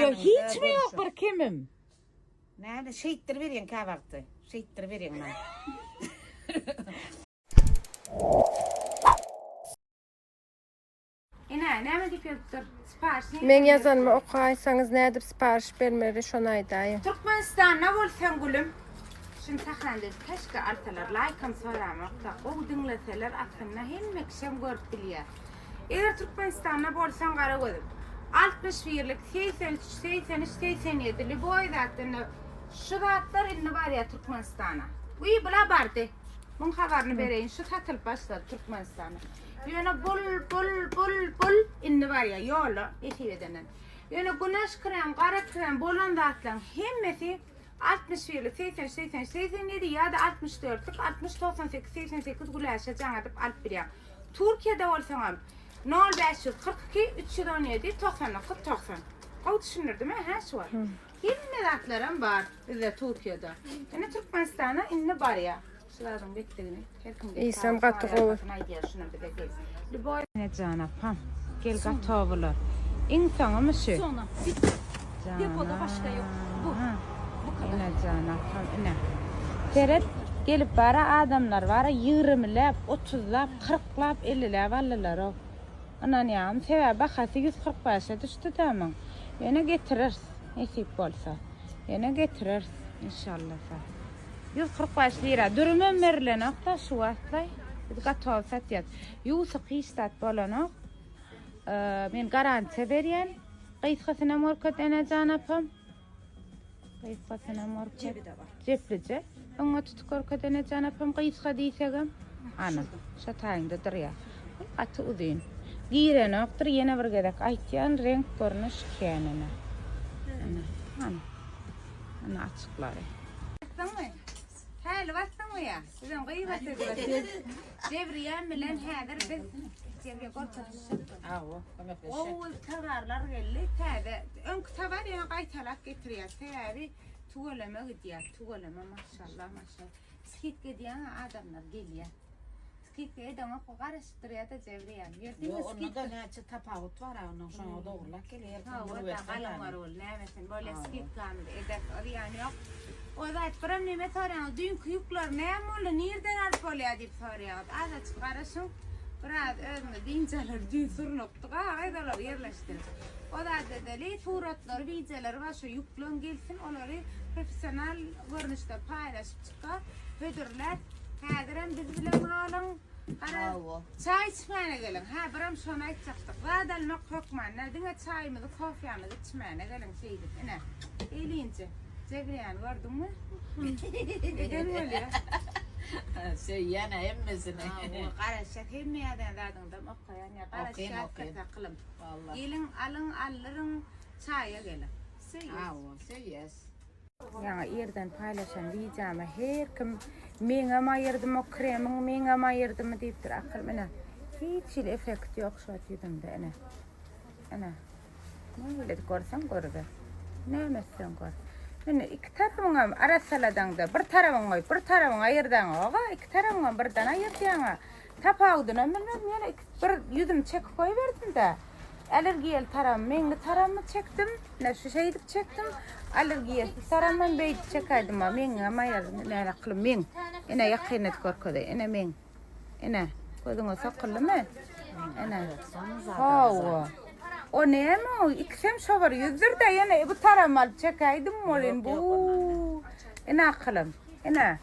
Ýok, hiç mi ýok bir kemim. Näme şeýtdir berýäň käwagty. Şeýtdir berýäň maňa. Ine, näme diýip ýazypdyr? Sipariş nirden Meň ýazanymy beripdir? okaýsaňyz nädip sipariş bermeli şony aýdaýyň. Türkmenistanda bolsaň gülüm. Şuny sahnada edip käşgä alsalar laýkam soramokda gowy diňleseler aslynda hemme kişem görüp bilýär. Eger Türkmenistanda bolsaň gara gözüm. 61 lik 83 83 87 lýuboý zatdan şu zatlar indi barýar Türkmenistana. Wiý bula bardy. Muň habaryny bereýin şu satylyp başlady Türkmenistanda. Ýöne bul bul bul bul indi barýar ýola nesip edenden. Ýöne güneş krem, gara krem bolan zatlaryň hemmesi 61 lik 83 83 87 ýa-da 64 lik 60 98 88 güläşe jaň edip alyp bilýäň. Türkiýede bolsaňam 0542 317 99 90. Gowy düşündirdim-ä hä şu wagt? Hemme zatlaram bar bizde Türkiýede. Indi Türkmenistana indi barýar. Şu zadyň betdigini her kim gelip Iýsem gaty gowy. aýdýar şuna bize gel. Lüboý Enejan apam gel gatowylar. Iň soňumy şu? Sona. Bitti. Depoda başga ýok. Bu. Bu kadar. Enejan apam ine. Seret gelip bara adamlar bara ýigirmiläp, otuzlap, kyrklap, elliläp aldylar-ow. Ynanýaňmy? Sebäbi bahasy 145-e düşdi-dä muň. Ýöne getireris, nesip bolsa. Ýöne getireris, inşallasa. 145 lira. Dürümem berilenok-da şu wagtlaý. Biz gatow satýas. Ýuwsuk hiç zat bolanok. Men garantiýa berýän. Gysgasynam görkez Enejan apam. Gysgasynam görkez. Cebi-de bar. Jeplije. Öňe tutup görkez Enejan apam gysga diýsegem. Ana, şo taýynda durýar. Bu gaty uzyn. Girenokdyr, ýene bir gezek aýtýan, reňk görnüş kän ene. Ana, ana. Ana açyklary. Basdyňmy? Häli basdyňmy ýa? Bizem gybat edip otyrys. Jebriýem bilen häzir biz Jebriýe görkezişjek. Hawa, kömekleşjek. Gowy towarlar geldi. Täze. Öňki towar ýöne gaýtalap getirýär. Sebäbi tüweleme gidýär. Tüweleme maşallah maşallah. Skidka edýäň adamlar gelýär. Skidka edeňok bu garaşyp durýar-da Jebriýem. Ýör diňe Ýok, onda-da skidka. näçe tapawut bar-a, ondan şoňa dogrulap gelýär. Her kim Hawa, bir da wesle galyň ýaly. bar ol, nämesin, bolýa Hawa. skidkamyzy ederis, o zyýany ýok. O zat, biram neme soraýaňyz, düýnki ýükler näme boldy, nirden alyp bolýar diýip soraýaňyz. Azajyk garaşyň, biraz özümiz dynç alaly, düýn surnukdyk, a gyz olary ýerleşdirip. O zat edeli, suratlary, wideolary bar, şo ýükleň gelsin, olary professional görnüşde paýlaşyp çykar, hödürläp, häzirem biz bilen galyň. Garaz, çaý içmäne geliň. Hä, biram şony aýtjakdyk. Zat almak hökman däl, diňe çaýymyzy, kofýamyzy içmäne geliň şeýdip. Ine, elinje. Jebriýany gördüňmi? Eden bolýa. Söýýän-ä hemmesini. Hawa, garaşýas. Hemme ýazýan zadyňyzam okaýan ýa. Okyn, Garaşýas okyn. sakylym. Walla. Geliň, alyň, aldyryň, çaýa geliň. Söýýäs. Hawa, söýýäs. Ýaňy irden paýlaşan wideoma her kim meňem aýyrdym o kremiň meňem aýyrdymy diýipdir akylym ine hiç hili effekt ýok şu wagt ýüzümde ine ine nähili görseň görüber näme etseň gör ine iki tarapyňam arassaladaňda bir tarapyňy goýup bir tarapyňy aýyrdaňoga iki tarapyňam birden aýyrdýaňa Tapawudynam bilmedim ýöne ik bir ýüzümi çekip goýberdim-de. Allergiýaly taramy meňli taramymy çekdim. Ine şu şeýdip çekdim. Allergiýasyz taramam beýdip çekäýdim. A meňňem aýyrdym. Ine aklym meň. Ine ýakyn edip görkezeýin. Ine meň. Ine gözüňe sokuldymy? Ine. Hawa. O näme o? Ikisem şo bir ýüzdür-de ýene bu taramy alyp çekäýdim welin bu. Ine akylym. Ine.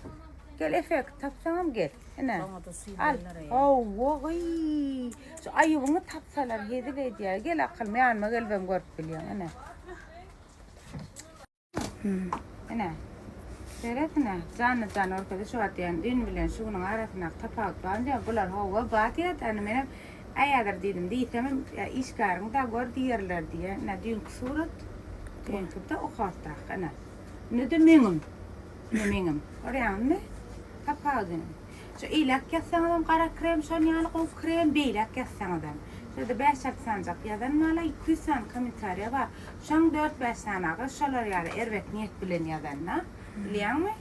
Gel effekt tapsaňam gel. Ine. Al. Hawa, gyý. Şu aýybyňy tapsalar hezil edýär. Gel akylym, ýanyma gelibem görüp bilýäň. Ine. Ine. Seret ine. Janly jan görkezdi şu wagt diýen düýn bilen şu günüň arasyndaky tapawut barmy diýen. Bular hawa bar diýýär. Indi menem äýadyr diýdim. Diýsemem işgäriň da gör diýerler diýýär. Ine düýnki surat. Düýnki-de okatdaky ine. Ine-de meňim. Ine meňem. Görýäňizmi? Tapawudyny. Şu eýläk ýazsaňyzam gara krem, şon ýaly gowy krem, beýläk ýazsaňyzam. Şu ýerde bäş-alty sanyjak ýazan bala, 200 sany kommentariýa bar. Şoň dört-bäş sanagy şolar ýaly erbet niýet bilen ýazanda. Bilýäňmi?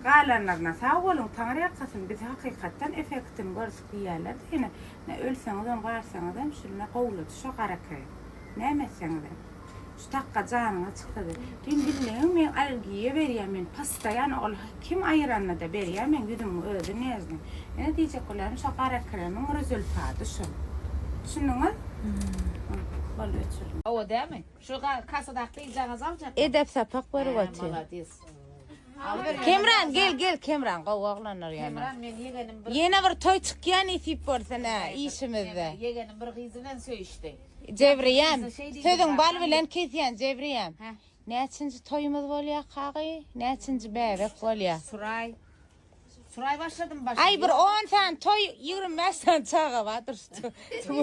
Galanlaryna sag boluň, taňryýalkasyn, biz hakykatdan effektini gördük diýýärler-de ýene. Ölseňizem, galsaňyzam şunda gowulady şo gara krem. Näme etseňizem. Şu takga janyňa çyksa-da. Düýn bildigiň men allergiýa berýär men postoýan ol kim aýyranda-da berýär meň ýüzümiň özi nežnyý. Ine diýjek bolýanym şo gara kremiň rezultady şu. Düşündiňiz? Boldy öçürdim. Hawa dämi? Şu kasadaky gyzjagaz aljak. Edep sapak berip otyr. Malades. Kemran gel gel Kemran gowy oglanlar ýene. Kemran men ýegenim bir Ýene bir toý çykýa nesip bolsa nä işimizde. Ýegenim bir gyzy bilen söýüşdi. Jebriýem sözüň bal bilen kesýän Jebriýem. Näçinji toýumyz bolýa kagy? Näçinji bäbek bolýa? Suraý. Suraý başladym başy. Aý bir 10 sany toý 25 sany çaga bardyr şu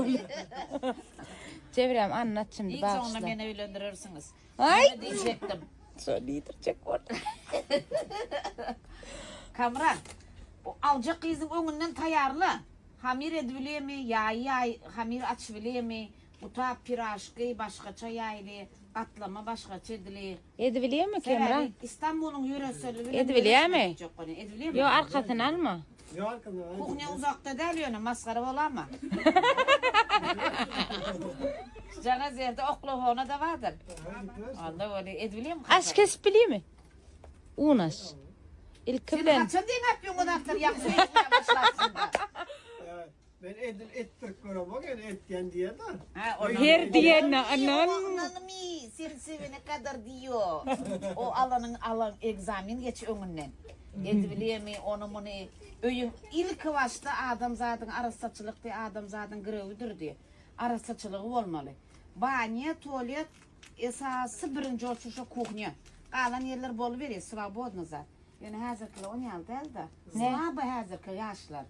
Jebriýem anlat şimdi Iň soňunda bagyşla. meni öýlendirersiňiz. Aý. Näme diýjekdim. Şo diýdirjek boldum. Kamran, o aljak gyzyň öňünden taýýarla. Hamyr edibilýärmi, ýaýy ýaý, hamyr açybilýärmi, gutap piraşki başgaça ýaýly, gatlama başgaça edili. Edibilýärmi Kemran? Sebäbi Istanbulyň ýöreseli bilen Edibilýärmi? görüşmek bolýar. Edibilýärmi? Ýok, arkasyny alma. Kuhnýa uzakda däl ýöne masgara bolama. Şujagaz ýerde oklahona-da bardyr. Onda weli edibilýärmi? Aş kesip bilýärmi? Un aş. Ilki Sen bilen haçan deňäp ýöňe zatlar ýaňy söýüşmäge başlapsyň-da. Men edil etdirip göremok, ýöne etýän diýer-de. Her diýenine ynan. Ynanymy, seni sevene kadar diýo. O alanyň alan ekzamin geç öňünden. Edibilýärmi ony muny öýüň ilki başda adamzadyň arassaçylyk diý adamzadyň girewidir diý. Arassaçylygy bolmaly. Banýa, tualet esasy birinji oçur şo kuhnýa. Galan ýerler boluberýär swobodny zat. Ýöne häzirkiler on ýaly däl-de. Slaby häzirki ýaşlar.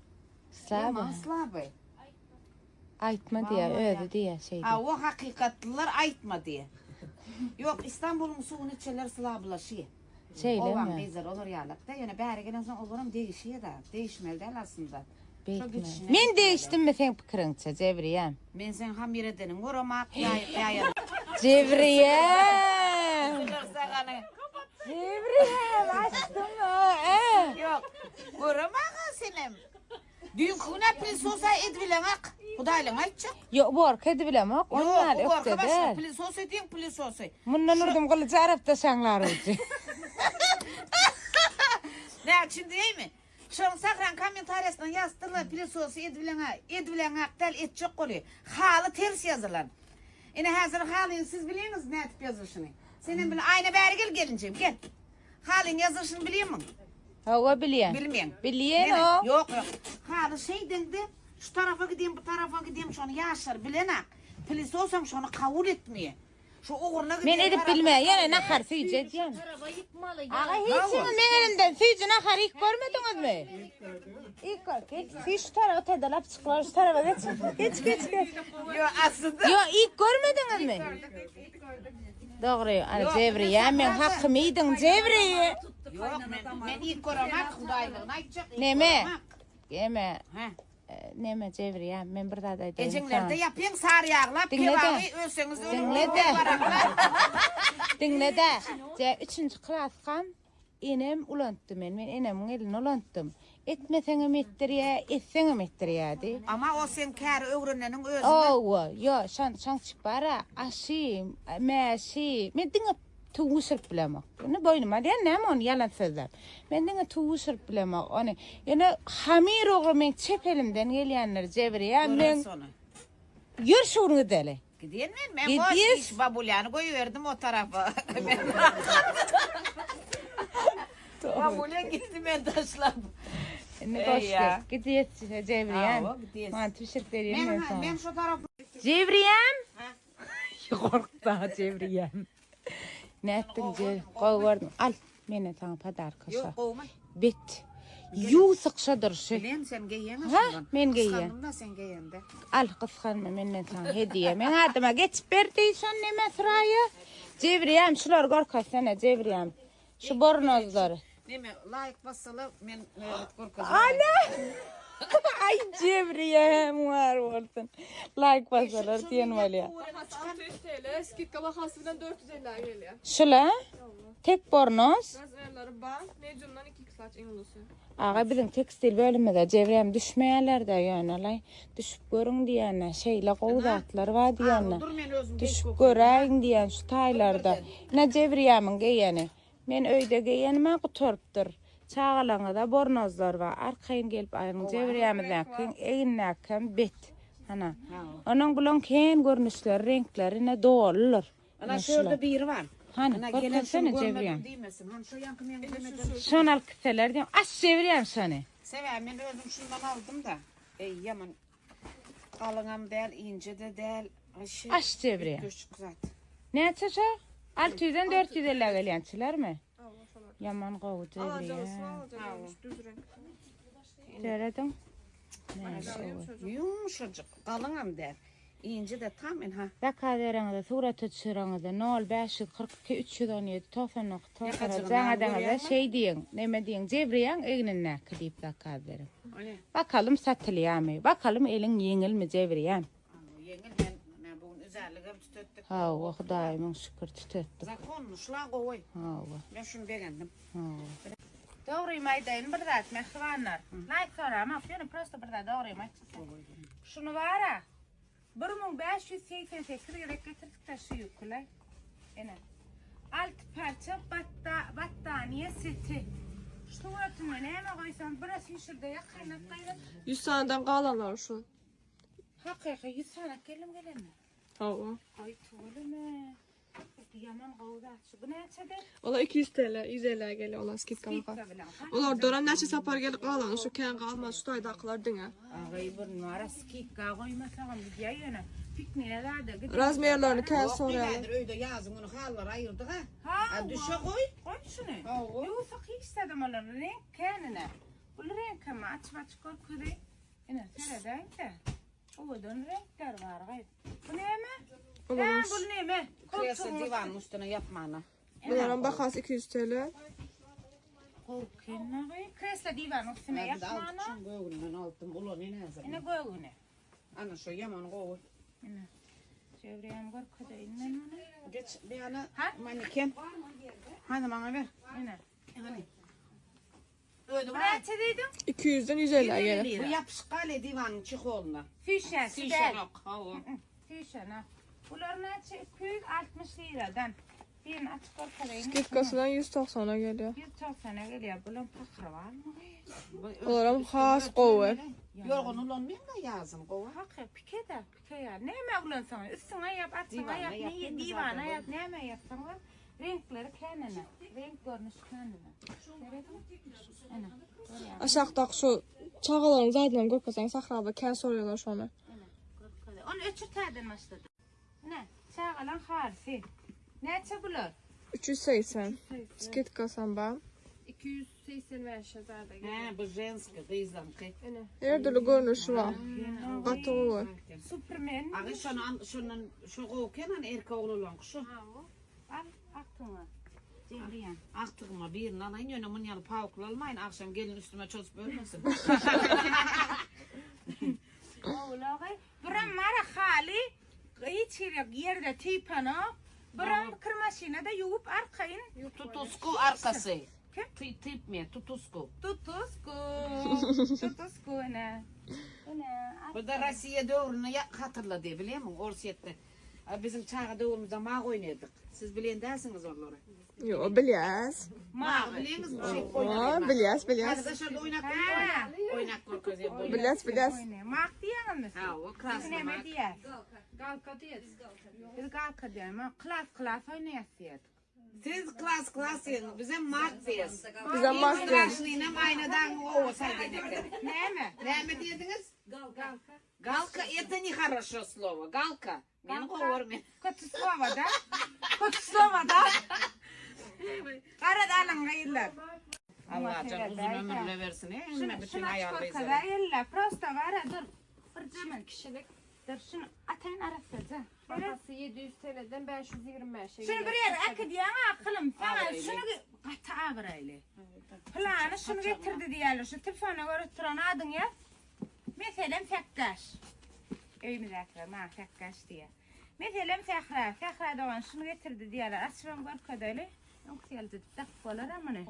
Slaby. Ýaman slaby. Aýtma diýýär, özi diýýär şeýdip. Hawa hakykatlylar aýtma diýýär. Ýok Istanbulyň suwuny içenler slablaşýar. Şeýlemi? Obaň gyzlary olar ýalak-da, ýöne bäri gelensoň olaram degişýär-de. Degişmeli däl aslynda. Şo Beýtme. gidişine Men gitmeli. degişdimmi seň pikiriňçe, Jebriýem? Men seň hamyr edeniňi göremak, ýaýyp ýaýan. Jebriýem! Jebriýem, açdyň-a, ä? Ýok, göremak-a senem. Düýnki gün-ä pilisosa edibileňak. Hudaýlygyňy aýtjak. Ýok, uborka edibilemok. Ol Ýok, ýaly uborka ökde başga. däl. Pilisos edýäň, pilisosy. Mundan urdum gylyjy arapda şaňlar ujy. Näme üçin diýeými? Şoň Sahraň kommentariýasyndan ýazdylar, pilisosy edibileňa, edibileňak däl, etjek bolýa. Haly ters ýazylan. Ine häzir halyny siz bilýäňiz nädip ýazylyşyny. Senem bil, Aýna bäri gel gelinjigim, gel. Halyň ýazylyşyny bilýämiň? Hawa bilýän. Bilmeň. Bilýän Neme? o. Ýok, ýok. Haly şeýdeňde şu tarapa gideyim, bu tarapa gideyim, şony ýaşlar bilenak. Pilisosam şony kabul etmeýär. Şu ugruna gidýän. Men edip bilmeýän, ýöne nahar süýji edýän. Aga hiç kimi meň elimden süýji nahar iýip görmediňizmi? Iýip gör. Geç, süýji şu tarapa tadalap çyklar, şu tarapa geç. Geç, geç, geç. Ýok, aslynda. Ýok, iýip görmediňizmi? Dogry, ana Jewriýe, meň hakymy iýdiň, Jewriýe. Ýok, men men iýip göremak, hudaýlygyny aýtjak, iýip Neme? göremak. Neme? Hä. Neme Jewriýe, men bir zat aýdaýyn. Ejeňlerde ýapyň sary ýaglap Diňle-de. kebaby ölseňiz ölüň. Diňle-de. Diňle-de. Je, üçünji klaskam Enem ulantdy men, men enemiň elini ulantdym. Etmeseňem etdirýä, etseňem etdirýädi. Ama o seň käri öwreneniň özüne. Hawa, ýo, şan, şaň çyp bar-a, aşy, mäşi, men diňe tüwi bişirip bilemok. Indi boýnuma alýan näme ony ýalan sözläp. Men diňe tüwi bişirip bilemok ony. Ýöne hamyr ogry meň çep elimden gelýändir, Jebriýa, meň. Görers ony. Ýör şu gün gideli. Gidýän men. Men boş iş babulýany goýberdim o tarapa. Men Babulýa gitdi men taşlap. Indi boş gel. Gidýäs Jebriýan. Manty bişirip berýän men saňa. Men şu tarap. Jebriýan. Gorkda Jebriýan. Nätdiň Je? Gowy gördüm. Al. Menden saňa podarka şo. Ýok gowumy? Bet. Ýuwsuk şodur şu. Bilen sen geýeň Ha, men geýýän. Gysgandym da sen geýende. Al gysganma menden saňa hediýe. Meň adyma geçip ber diý şony neme Suraýa. Jebriýem şulary görkezsene Jebriýem. Şu bornozlary. Neme laýk bassalar men möhlet görkezip. Ana! Aý Jebriýem bar bolsun. Laýk bassalar diýen bolýar. 600 TL, skidka bahasy bilen 450 gelýär. Şula tek bornoz. Razmerleri bar. Mediumdan 2 XL. X-Large iň ulusy. Aga biziň tekstil bölümimize jebrem düşmeýärler-de ýöne-laý. Düşüp görüň diýýän-ä, şeýle gowy zatlar bar diýýän-ä. Dur men özüm Düşüp göräýiň diýýän şu taýlarda. Ine Jebriýamyň geýeni. Men öýde geýenim-ä gutarypdyr. Çagalaryňyza bornozlar bar. Arkaýyn gelip aýryň. Jebriýamyzdaky egindakem bet. Hana. Onuň bulaň kän görnüşleri, reňkleri ine doludyr. Ana şu ýerde biri bar. Hany, Ana gelen görkezsene şuny Jebriýam. görmedim diýmesin. Hany şu ýanky meň demeden. Şony alyp gitseler diýýän. Aç Jebriýam şony. Sebäbi men özüm şundan aldym-da. Eý ýaman galyňam däl, ince-de däl. Aşy. Aç Jebriýam. Üýtgeşik zat. Näçe şo? 600-den 450 gelýänçilermi? Ýaman gowy Alajalysy Jebriýam. alaja düz reňk. Serediň. Näme gowy. Ýumşajyk, galyňam däl. Ince-de tam ynha. Zakaz bereňizde, surata düşüreňizde 0 542 317 99 90 Ýakajygyny jaň al edeňizde görýäňmi? şeý diýiň, neme diýiň, Jebriýaň egnindäki diýip zakaz beriň. Bakalym satylýarmy? Bakalym eliň ýeňilmi Jebriýam? Ýeňil men men bu gün üzärligem tütetdik. Hawa, Hudaýa şükür tütetdik. Zakon şula gowy. Hawa. Men şuny begendim. Hawa. Dogrymy aýdaýyn bir zat, mähribanlar. Laýk soramok, ýöne prosto bir zat dogrymy aýtjak. Şuny bara 1588 gezek getirdik-de şu ýüküle. Ene. Alty parça batda, battaniýe seti. Şu suratynda näme goýsam, biraz süýşürde ýakynlap gaýrat. 100 sanadan galanlar şu. Hakyky 100 sany geldim gelenmi? Hawa. Aý tüweleme. Bu ýaman gowy zat şu. Bu näçede? Ola 200 TL, 150 gelýär ola skidka Skidka baha. bilen. Olar doran näçe sapar gelip galany şu kän galmaz şu taýdakylar diňe. Agay bir numara skidka goýmasagam gidýär ýöne. Pikniğe zada gidip. Razmerlerini kän Yok soraýarlar. bilader öýde ýazyn güni hallar aýyrdyk ha. Ha, Ha düşe goý. Goý şuny. Hawa. Ýuwsak hiç zadam olar renk känine. Bul renk hem açyp açyp görkezeyim. Ine seredäýin-de. Owadan reňkler bar gaý. Bu näme? Olar Ha, bu näme? Kreslo Koltugyň diwanyň üstüne ýapmana. Bularyň bahasy 200 TL. Korkun gaý. Kreslo diwanyň üstüne Ben de ýapmana. aldım şuň gögünden aldım. Ulan ine hazır. Ine gögüne. Ana şu ýaman gowy. Ine. Çevreyem görkezeýin men muny. Geç bir yana Ha? maniken. Hadi bana ver. Ine. Hani. Öyle Bu var. näçe diýdiň? 200-den 150 gelýär. Bu yapışık gale divanın çikoluna. Süýşesi däl. Sişenok. Ha o. Süýşene. Bular näçe? 260 liradan. Birini açyp görkezeýin. Skidkasyndan 190-a gelýär. 190-a gelýär. Bulan pahyr barmy? Olaram has gowy. Yorgun ulanmayayım da yazın gowy. Haky pike de pike ya. Näme ulansaň üstüňe ýap, artyňa Diwana ýap, ýap, ne değil mi diwana zaten? ýap, näme ýapsaň bar. Reňkleri känene. Renk görnüşi känene. Ene. Görýän. Aşakdaky şu çagalaryň zadyny görkezseň sahrada kän soraýarlar şony. Ene. Görkezä. Onu öçür täden başlady. Ene, çagalan harisi. Näçe bular? 380. Skidkasam bar. 285 zada He bu jenski gyzlaňky. Her türlü görnüşi bar. Gaty gowy. Superman. Aga şonu al, şondan şu gowy kenan erkek oglanlaňky şu. Al aktyňa. Cebriyan. Aktygyma birini alayın ýöne mun ýaly pawukly almaýyn akşam gelin üstüme çozup ölmesin. Oğlagy. Buram mara haly hiç ýere ýerde typanok. Buram kir maşynada ýuwup arkaýyn Tutusku arkasy. Kim? Ty typ mi? Tutusku. Tutusku. Tutusku ene. Ene. Bu da Rossiya döwrüni ya- hatırla diye biliyor musun? Orsiyet'te. A, Bizim çaga döwrümizde mag oýnadyk. Siz bilen dälsiňiz onları. Yo, bilýäs. Mag bileňiz bir şey Aa, oýnadyk. bilýäs, bilýäs. Hadi dışarıda oynak Ha. oynak görkezeyim. Bilýäs, bilýäs. Mak diýeňmi? Ha o Biz krasny näme mag. diýer? Galka diýet. Biz galka diýelim. Klas klas oýnaýas diýerdik. Siz klas klas diýin, bize mag diýes. Bize mag diýes. Strashnyny aynadan o saýdedekler. Näme? Näme diýdiňiz? Galka. Galka это не хорошо слово. Galka. Men govar men. Kötü slova da. Kötü slova da. Garad alyň gyzlar. Allah can uzun ömürle versin. He, Şunu, bütün şunu açık ayarlayız. görkezä elle. Prosta bara dur. Bir cemen kişilik. Dur şunu atayın arasıca. Bahası 700 TL'den 525'e Şunu bir ýere äkidýäň akylym. Sana şunu gaty abraýly. Plany şunu getirdi diýerler. Şu telefona görüp duran adyň ýaz. Meselem Sekkaş. Öýmüzdäkiler maňa Sekkaş diýýär. Meselem Sähra, Sähra dogan şunu getirdi diýerler. Açybam görkezeli. Öňküsi ýaly dak bolar amany.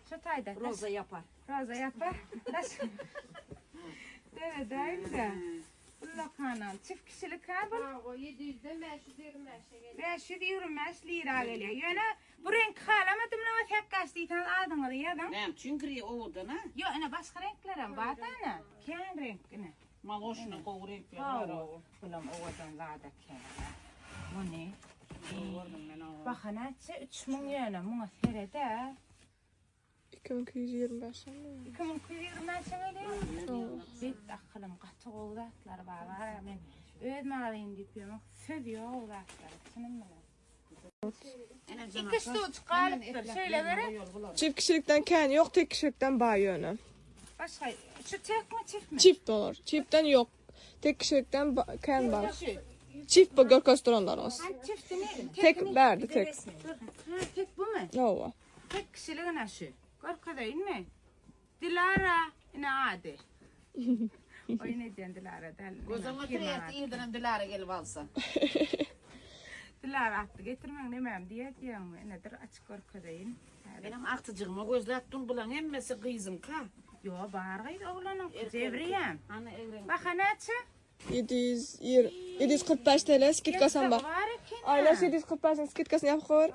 Şu taýda. Roza yapar. Roza yapar. Daş. Dövedäýin-de. Ullakanam. Çift kişilik ha bu? 700'den 525'e geliyor. 525 lira gelýär. Ýöne bu reňki halamadym la tekgaş diýseňiz adyňyzy ýazyň. Näme üçin gri owadan ha? Ýok, ine başga reňklerem bar da ine. Kän reňk ine. Maloşny gowy reňkler bar o. Bulam owadan zat eken. Muny Gördüm men o. Baha näçe? 3000 ýöne muňa sered-ä. 2225 mi? 2225 gelýär. Bet akylym gaty gowy zatlar bar. Bar men öz magazynym diýip ýörmek söz ýok o zatlar. Çynym bilen. Iki ştuç galypdyr. Şeýle gerek. Çift kişilikden kän ýok, tek kişilikden bar ýöne. Başga şu tekmi çiftmi? Çift bolar. Çiftden ýok. Tek kişilikden ba- kän bar. Şu. Çift bu görkezdirenler olsun. Hani çiftini Tek berdi tek. Dur. Ha, tek bu mu? Hawa. Tek kişilik şu. Görkezeýinmi? Dilara ine ady. Oýun edýän Dilara däl. Gözüm oturýar, irdenem Dilara gelip alsa. Dilara atdy getirmeň nemem diýe diýeňmi? Ine dur açyk görkezeýin. Benim agtyjygyma gözläp dur bulaň hemmesi gyzymka. Ýo bar gyz oglanyň Jebriyem. Ana egren. Baha näçe? 720 745 TL skidkasam bar. Bar eken. Aylaş 745 skidkasyny ýapyp goýar.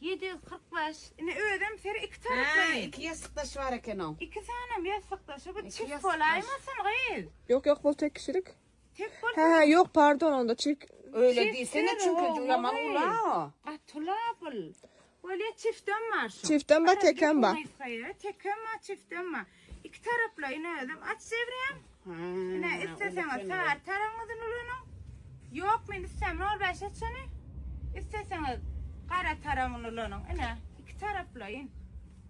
745. Ine özüm seri iki Ha, taraply. iki ýassyk var eken o. İki tanem ýassykdaşy bu İki çift ýassykdaş. bolaýmasyn gyz. Yok yok bu tek kişilik. Tek bol. He he yok pardon onda çift Öyle Çift değilsene seri, çünkü o, yaman o ula o. Gatyla bul. Bolýa çiftem var şu. Çiftem bar, tekem bar. Tekem var, çiftem var. İki tarapla ine özüm aç çevireyim. Ha. Ine isteseňiz sar taraňyzy ulanyň. Ýok men istem 05 etşeni. Isteseňiz gara taraňyny ulanyň. Ine iki taraplaýyn.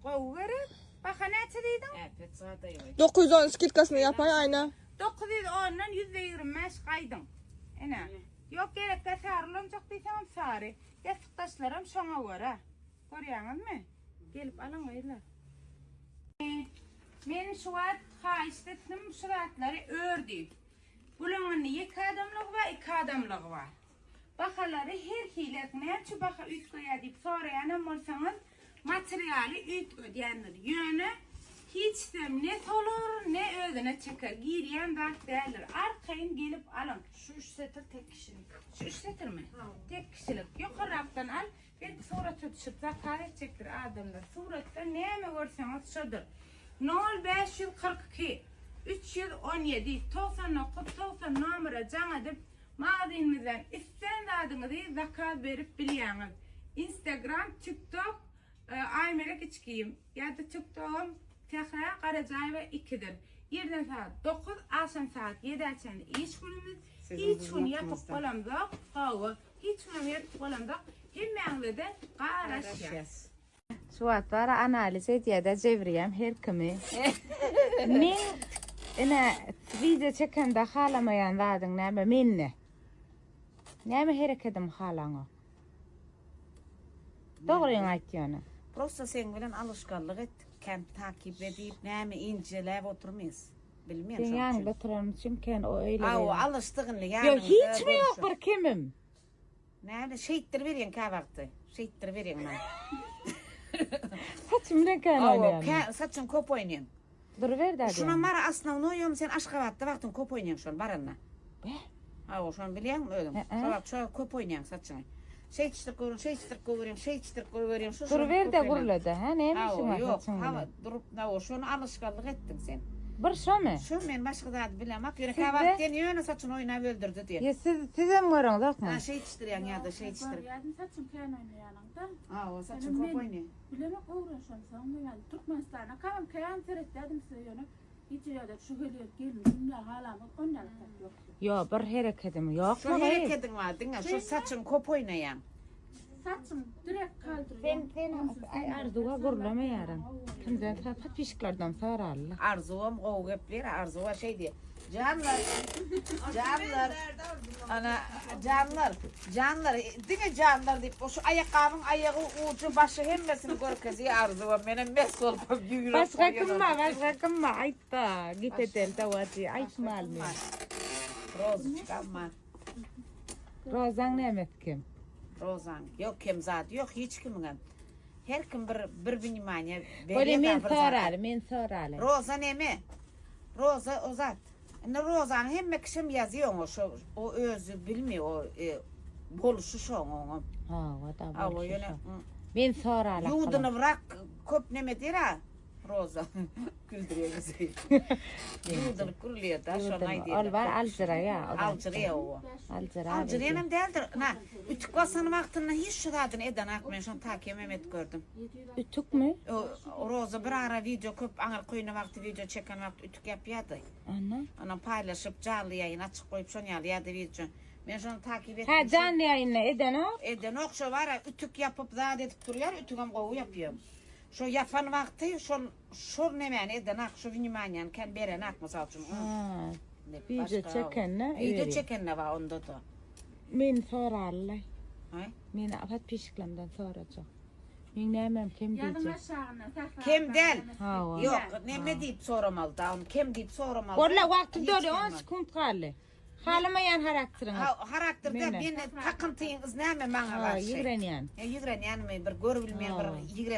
Gowy gerek. Baha näçe diýdiň? Äpet zada ýok. 910 skidkasyny ýapar ayna. 910-dan %25 gaýdyň. Ine. Ýok gerekde sary ulanjak diýseňem sary. Ýassykdaşlaram şoňa görä. Görýäňizmi? Gelip alyň gyzlar. Men şu wagt haýyşt etdim şu zatlary ör diýip. Bulaň indi ýeke adamlygy bar, iki adamlygy bar. Bahalary her hili, näçe baha üýtgeýär diýip soraýanam bolsaňyz, materialy üýtgedýändir. Ýöne hiç dem ne solar, ne özüne çeker. Girýän zat däldir. Arkaýyn gelip alyň. Şu üç setir tek kişilik. Şu üç setirmi? Tek kişilik. Ýokarrakdan al. Belki surata düşüp zakaz etjekdir adamlar. Suratda näme görseňiz şodur. 0542 317 99 90 nomera jaň edip magazynymyzdan islän zadyňyzy zakaz berip bilýäňiz. Instagram, TikTok, e, Aymelek içkiyim ýa-da TikTogum Sähra Garajaýewa 2-dir. Irden saat 9, akşam saat 7-ä çenli iş günümiz. Hiç gün ýapyk bolamzok. Hawa, hiç gün ýapyk bolamzok. Hemmäňize de garaşýas. Şu wagt bar analiz edýär-de Jebriyem her kimi. Men ine video çekende halamaýan zadyň näme menne? Näme herekedim halaňok? Dogryňy aýtýan. Prosta sen bilen alışkanlyk et. Kem takip edip, näme inceläp oturmayız. Bilmeýän Sen şoň ýanyňda üçin. oturan üçin ken o öyle. Aw, gelýär. alışdygynly Ýok, ýanyňda. hiç mi ýok görüşüp. bir kimim? Näme şeýtdir berýän kä wagty. Şeýtdir berýän men. Saçym bilen kän Aw, oýnaýan. kä saçyň köp oýnaýan. Duruber dä. Şuna mara asnawnoýam sen Aşgabatda wagtyň köp oýnaýan şol baranda. Beh. Aw, şony bilýäňmi özüň? He-e. Şo wagt şo köp oýnaýan saçyňy. Şeýtişdirip goýberýän, şeýtişdirip goýberýän, şeýtişdirip goýberýän. Şu şony Duruber köp de oýnaýan. gürlede, ha? Näme Aw, işiň bar ýok, saçyň hawa, bilen? durup, aw, şony alışkanlyk etdiň sen. Bir şomy? Şu men başga zat bilemok. Ýöne Sizde? kä wagt sen ýöne saçyny oýnap öldürdi diýen. Ya siz sizem görüňizokmy? Ha, şeýtişdirýän ýa-da şeýtişdirip. Görýärdim saçym kän oýnaýanyňda. Aw, saçyň köp oýnaýan. Bilemek öwrenşemsoň men Türkmenistana kamam kän seretýärdim size ýöne hiç ýerde şu gelip gelin cümle halamyz ondan ýok. Ýok, bir herekedim ýok. Şu hereketiň bar, diňe şu saçyň köp oýnaýan. Saçym direkt kaldyrýan. Sen sen ay arzuwa gürlemeýärin. Kimden podpişiklerden sorarlar. Arzuwam gowy gepler, Arzuwa şey diýe. Canlar, canlar, ana canlar, canlar, diňe canlar diýip, o şu aýakgabyň aýagy, ucu, başy hemmesini görkezýär Arzuwa. Menem mes bolup ýürek. Başga kim bar? Başga kim bar? Aýtda, git edel dawajy, aýtmaly. Rozuçka ma. Rozaň nämet kim? Rozan. Ýok kim zat, ýok hiç kimiň. Her kim bir bir wnimaniýe Bolýa berýär men bir zada. soraly, men soraly. Roza neme? Roza o zat. Indi Rozany hemme kişem ýazýar oňa şo o özi bilmeýär o e, boluşy şoň oňa. Hawa da Hawa bolşy ýöne şo. mm, Men soraly. ýuwdunybrak köp neme diýer ha Roza. Güldürýär bizi. Ýuwdunyp gürlýär da şony aýdýar. Ol bar aljyraýa. Aljyraýar o. Aljyraýar. Aljyraýanam däldir. Na, ütük basan wagtynda hiç şu zadyny edenak men şony takem hem et gördüm. Ütükmi? O, Roza bir ara video köp aňyr köýne wagty video çeken wagty ütük ýapýardy. Ana. Ondan paýlaşyp janly ýaýyn açyk goýup şon ýaly ýa-da video. Men şony takip etdim. Ha janly ýaýynda edenok. Edenok şo bar ütük ýapyp zat edip durýar, ütügem gowy ýapýar. Şo ýapan wagty şol şol nemäni edenak, şo wnimaniýany kän berenak mysal üçin. Ha. Ne, Video başga- çekende Video öýeri. çekende bar onda da. Men soraly. Haý. Men podpisçiklerimden sorajak. Men nämem kem Ýazyň diýjek. aşagyndan Sahra Kem abla däl. näme Hawa. Ýok, neme diýip soramaly da, onu kem diýip soramaly. Walla wagtym Hiç doldy kem 10 bar. sekund galdy. Halamaýan harakteriňiz. Ha, harakterde Mene. men takyntyňyz näme maňa Ha, garşy? ýigrenýän. Ýa ýigrenýänmi bir görübilmeýän bir Ha. ýigren.